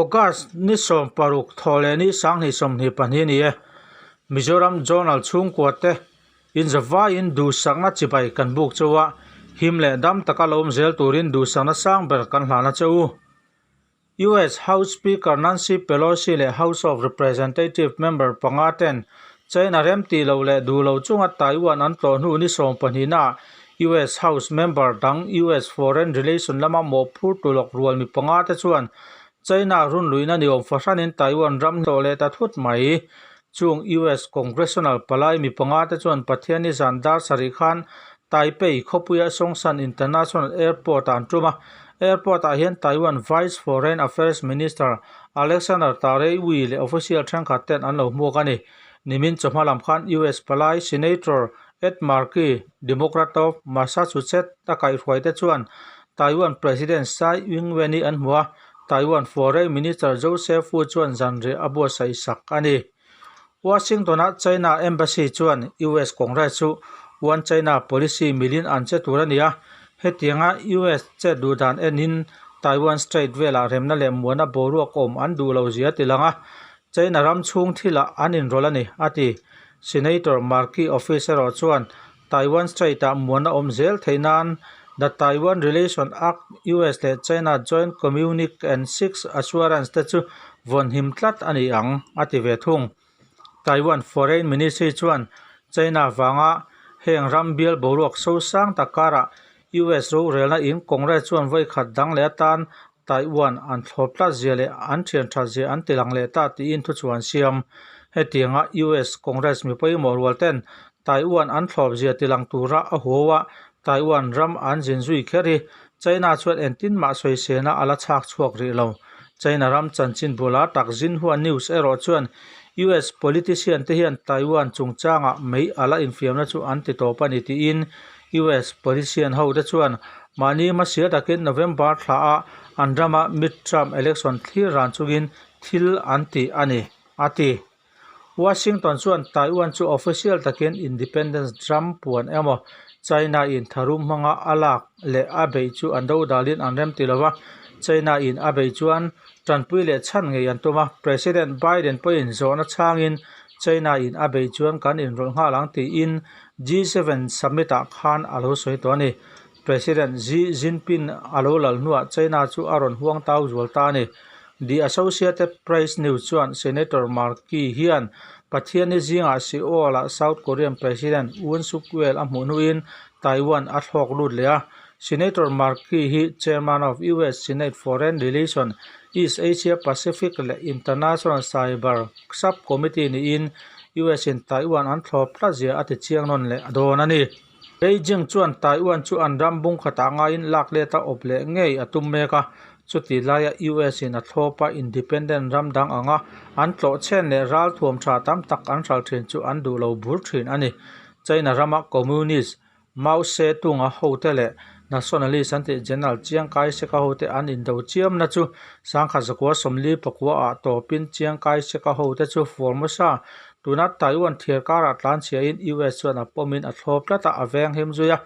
August ni 16 thaw leh ni 2022 a ni e. Mizoram Journal chhungkua te inzavaiin duhsakna chibai kan buk cheu a, him leh dam taka lo awm zel turin duhsakna sang ber kan hlan a che u. US House Speaker Nancy Pelosi leh House of Representative member panga ten China rem tih loh leh duh lo chunga Taiwan an tlawh hnu ni 12 ah US House member dang US Foreign Relation lama mawhphur tulawk rual mi panga te chuan China runluihna ni awm fahranin Taiwan ram tlawh leh ta thut mai. Chung US Congressional palai mi panga te chuan Pathianni zan dar sarih khan Taipei khawpuia Songshan International Airport ah an tum a. Airport ah hian Taiwan Vice Foreign Affairs Minister Alexander Tarei Wee leh official thenkhat ten an lo hmuak a ni. Nimin chawhma lam khan US palai Senator Ed Markey, Democrat of Massachusetts a kaihhruai te chuan Taiwan President Tsai Ing-wen-i an hmu a, Taiwan Foreign Minister Joseph Wu chuan zanriah a buatsaih sak a ni. Washington-a China Embassy chuan US Congress chu One China Policy milin an che tur a ni a, hetianga US chet duh dan enin Taiwan Strait velah remna leh muana boruak awm an duh lo zia ti lang a, China ram chhung thilah an inrawlh a ni, a ti. Senator Markey office erawh chuan Taiwan Strait-ah muana awm zel theih nan The Taiwan Relation Act, US leh China Joint Communique and Six Assurance te chu vawnhim tlat a ni ang, a ti ve thung. Taiwan Foreign Ministry chuan China vanga heng ram bial boruak so sang tak karah US rorelna in Congress chuan vawi khat dang leh atan Taiwan an thlawp tlat zia leh an thian that zia an ti lang leh ta tiin thu chuan siam. Hetianga US Congress mi pawimawh rual ten Taiwan an thlawp zia ti lang tura a huau a, Taiwan ram an zin zui kher hi China chuan engtin mah sawisena a la chhak chhuak rih lo. China ram chanchin bula tak Xinhua News erawh chuan US politician te hian Taiwan chungchangah mei a la infiamna chu an ti tawp a ni tiin US politician ho te chuan mahni hmasial takin November thla ah an rama midterm election thlir ran chungin thil an ti a ni, a ti. Washington chuan Taiwan chu official takin independence ram puan emaw China in tharum hmanga a lak leh a beih chu an dodalin an rem ti lova, China in a beih chuan tanpui leh chhan ngei an tum a, President Biden pawhin zawhna chhangin China in a beih chuan kan inrawlh nghal ang tiin G7 summit ah khan a lo sawi tawh a ni. President Xi Jinping a lo lal hnuah China chu a rawn huang tau zual ta a ni. The Associated Press News chuan Senator Markey hian Pathianni zingah Seoul-ah South Korean President Yoon Suk Yeol a hmuh hnuin Taiwan a thlawk lut leh a. Senator Markey hi Chairman of US Senate Foreign Relations, East Asia Pacific leh International Cyber Sub-Committee niin US in Taiwan an thlawp tlat zia a ti chiang nawn leh dawn a ni. Beijing chuan Taiwan chu an ram bung khatah ngaiin lak let a awp leh ngei a tum mek a, chuti laia US in a thlawp a independent ram dang anga an tlawh chhen leh ral thuam tha tam tak an hral thin chu an duh lo bur thin a ni. China rama Communist Mao Zedong-a hote leh Nationalist an tih General Chiang Kai-shek-a hote an indo chiamna chu 1949 ah tawpin Chiang Kai-shek-a hote chu Formosa Tuna Taiwan thiar karah tlanchhiahin US chuan a pawmin a thlawp tlat a, a veng him zui a.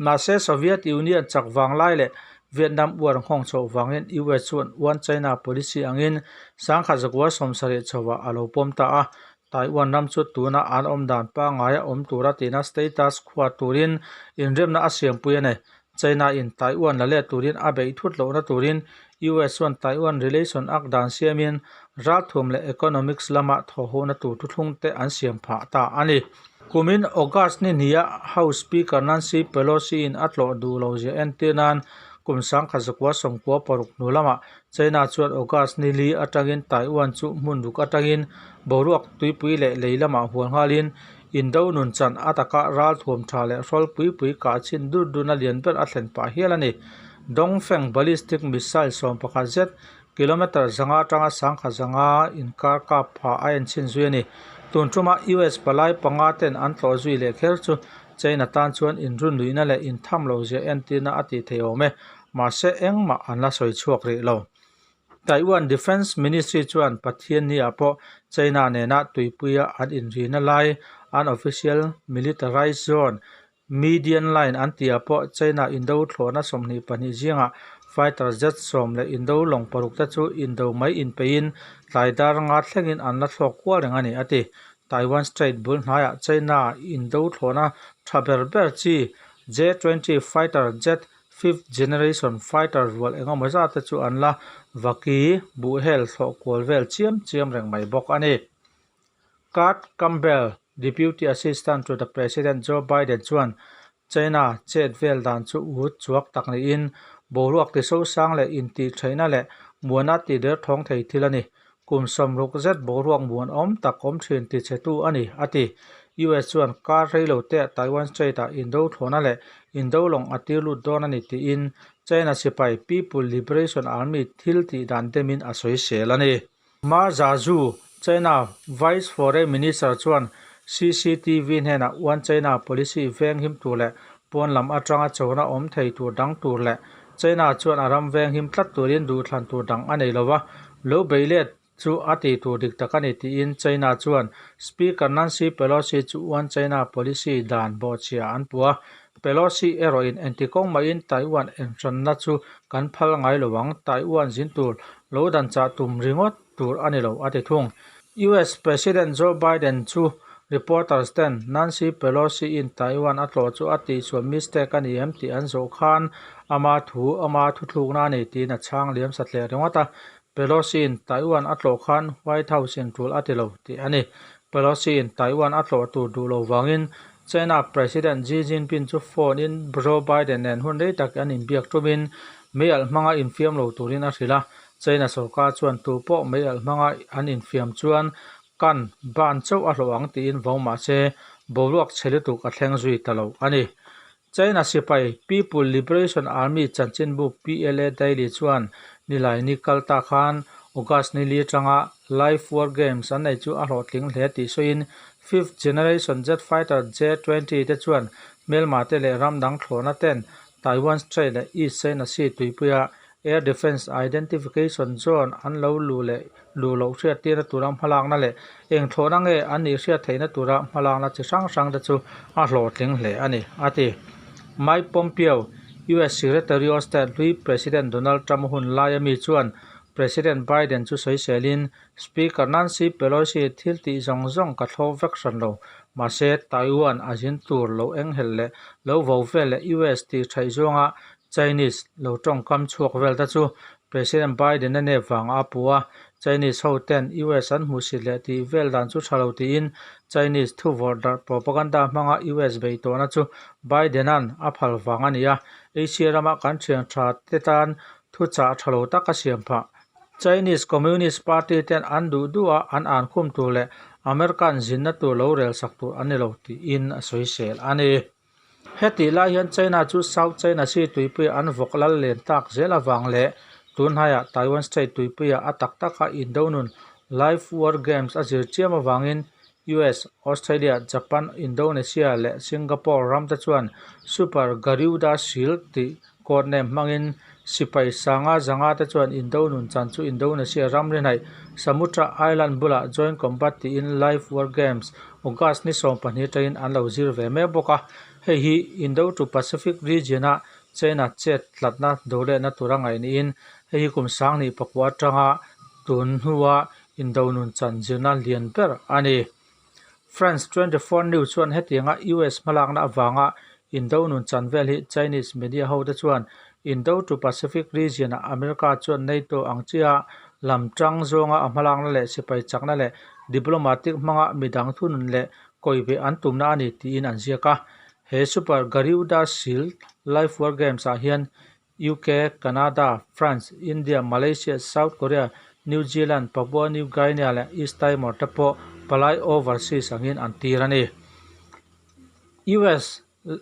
Mahse, Soviet Union chak vang lai leh Vietnam War nghawng chhoh vangin US chuan One China Policy angin 1970 chhoah a lo pawm ta a. Taiwan ram chu tuna an awm dan pangngaia awm tura tina status quo turin inremna a siampui a nei. China in Taiwan la let turin a beih thut lohna turin US chuan Taiwan Relation Act dan siamin ralthuam leh economics lama thawhhawhna tur thuthlung te an siam phah ta a ni. Kumin August ni hniah House Speaker Nancy Pelosi in a tlawh duh lo zia entir nan kum 1996 hnu lamah China chuan August ni li atangin Taiwan chu hmun ruk atangin boruak tuipui leh lei lamah hual nghalin Indo nun chan a taka ral thuam tha leh hrawl pui pui kah chhin dur duna lian ber a thlen pah hial a ni. Dongfeng ballistic missile 11 zet, kilometre 500 atanga 1500 inkar kap pha a en chhin zui a ni. Tun tuma US palai panga ten an tlawh zui leh kher chu China tan chuan inrunluihna leh intham lo zia entirna a tih thei awm e. Mahse engmah an la sawi chhuak rih lo. Taiwan Defence Ministry chuan Pathianni ah pawh China nena tuipuia an inrina lai unofficial militarized zone, median line an tih ah pawh China indo thlawhna 22 zingah Fighter jet sawm leh indo lawng paruk te chu indo mai inpeihin tlai dar nga thlengin an la thlawk kual reng a ni, a ti. Taiwan Strait bul hnaiah China indo thlawhna tha ber ber chi J-twenty fighter jet fifth generation fighter rual engemaw zat te chu an la vaki buhhel thlawh kual vel chiam chiam reng mai bawk a ni. Kurt Campbell, Deputy Assistant to the President Joe Biden chuan China chet vel dan chu ut chuak tak niin boruak tisosang leh intihtheihna leh muana tihder thawng thei thil a ni. Kum sawmruk zet boruak muanawm tak awm thin tichhetu a ni, a ti. US chuan kar reilo te Taiwan Strait-ah indo thlawhna leh indo lawng a tir lut dawn a ni tiin China sipai People Liberation Army thil tih dan demin a sawisel a ni. Ma Zhazu, China Vice Foreign Minister chuan CCTV hnenah One China Policy venghim tur leh pawn lam atanga chona awm thei tur dang tur leh China chuan a ram venghim tlat turin duhthlan tur dang a nei lo va, lo bei let chu a ti tur dik tak a ni tiin China chuan Speaker Nancy Pelosi chu One China Policy dan bawhchhia an puh a. Pelosi erawhin engti kawng mahin Taiwan enhranna chu kan phal ngai lo ang, Taiwan zin tur lo dan chah tum ringawt tur a ni lo a ti thung. US President Joe Biden chu reporters ten Nancy Pelosi in Taiwan a tlawh chu a tihsual mistake a ni em tih an zawh khan ama thu ama thuthlukna a ni tiin a chhang liam satliah ringawt a. Pelosi in Taiwan a tlawh khan White House in tul a ti lo tih a ni. Pelosi in Taiwan a tlawh tur duh lo vangin China President Xi Jinping chu phone in Joe Biden nen hun rei tak an inbiak tumin meialh hmanga infiam lo turin a hrilh a. China sorkar chuan tu pawh meialh hmanga an infiam chuan kan ban chauh a hlawh ang tiin vo mah se boruak chhe lutuk a thleng zui ta lo a ni. China sipai People Liberation Army chanchinbu PLA Daily chuan Nilaini kal ta khan August ni li atanga Live War Games an nei chu a hlawhtling hle tih sawiin Fifth Generation Jet Fighter J-twenty te chuan hmelma te leh ram dang thlawhna ten Taiwan Strait leh East China Sea tuipuia Air Defence Identification Zone an lo luh leh luh loh hriattirna tura hmalakna leh eng thlawhna nge an nih hriat theihna tura hmalakna chi hrang hrang te chu a hlawhtling hle a ni, a ti. Mike Pompeo, US Secretary of State hlui President Donald Trump hun laia mi chuan President Biden chu sawiselin, Speaker Nancy Pelosi thil tih zawng zawng ka thlawp vek hran lo, mahse Taiwan a zin tur lo enghelh leh lo vo vel leh US tih thaih zawnga Chinese lo tawngkam chhuak vel te chu President Biden a nep vangah a puh a, Chinese ho ten US an hmuhsit leh tih vel dan chu tha lo tiin Chinese thuvawrh darh propaganda hmanga US beih tawhna chu Biden-a'n a phal vang a ni a, Asia rama kan thian tha te tan thuchah tha lo tak a siam phah. Chinese Communist Party ten an duh duh a an an khum tur leh American zinna tur lo rel sak tur an ni lo tiin a sawisel a ni. Hetih lai hian China chu South China Sea tuipuia an vawk lal len tak zel avang leh tunhnaiah Taiwan Strait tuipuia a tak taka indo nun Live War Games a zir chiam avangin US, Australia, Japan, Indonesia leh Singapore ram te chuan Super Garuda Shield tih codename hmangin sipai sanga zanga te chuan indo nun chan chu Indonesia ramri hnaih Samudra Island bulah Joint Combat tiin Live War Games August ni 12 atangin an lo zir ve mek bawk a. Hei hi Indo to Pacific region-a China chet tlatna doletna tura ngaih niin hei hi kum 2009 atanga tun hnua indo nun chan zirna lian ber a ni. France 24 News chuan hetianga US hmalakna avanga indo nun chan vel hi Chinese media ho te chuan Indo to Pacific region-ah America chuan NATO ang chiah lam tang zawnga a hmalakna leh sipai chakna leh diplomatic hmanga midang thunun leh kawihbeh an tumna a ni tiin an ziak a. He Super Garuda Shield Live War Games-ah hian UK, Canada, France, India, Malaysia, South Korea, New Zealand, Papua New Guinea leh East Timor te pawh palai overseas angin an tir a ni. US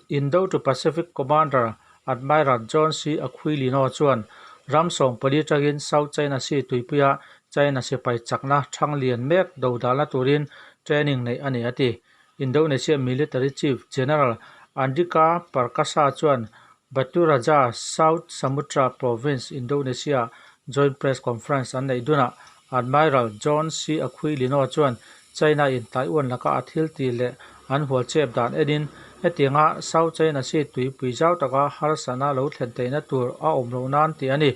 Indo to Pacific Commander Admiral John C. Aquilino chuan ram 14 atangin South China Sea tuipuia China sipai chakna thang lian mek dodalna turin training neih a ni a ti. Indonesia Military Chief General Andika Perkasa chuan Baturaja, South Sumatra Province, Indonesia Joint Press Conference an neih dunah Admiral John C. Aquilino chuan China in Taiwan laka a thil tih leh an hual chep dan enin Hetianga South China Sea tuipui zau taka harsatna lo thlen theihna tur a awm loh nan tih a ni.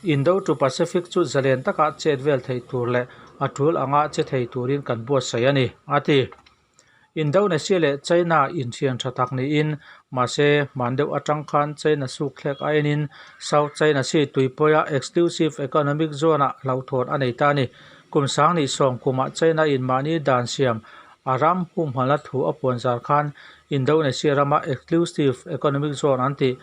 Indo to Pacific chu zalen taka chet vel thei tur leh a tul anga che thei turin kan buatsaih a ni, a ti. Indonesia leh China inthian tha tak niin, mahse hman deuh atang khan China sukthlek a enin South China Sea tuipuia Exclusive Economic Zone-ah hlauhthawn a nei ta a ni. Kum sanghnih sawm kumah China in mahni dan siam a ram humhalna thu a puan zar khan Indonesia rama Exclusive Economic Zone an tih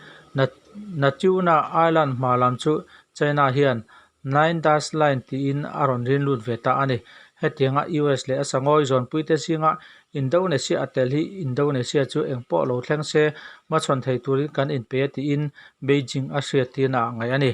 Natuna Island hma lam chu China hian Nine Dash Line tiin a rawn rin lut ve ta a ni. Hetianga US leh a sangawi zawnpuite zinga Indonesia a tel hi Indonesia chu engpawh lo thleng se hmachhawn thei turin kan inpe a tiin Beijing a hriattirna ah ngaih a ni.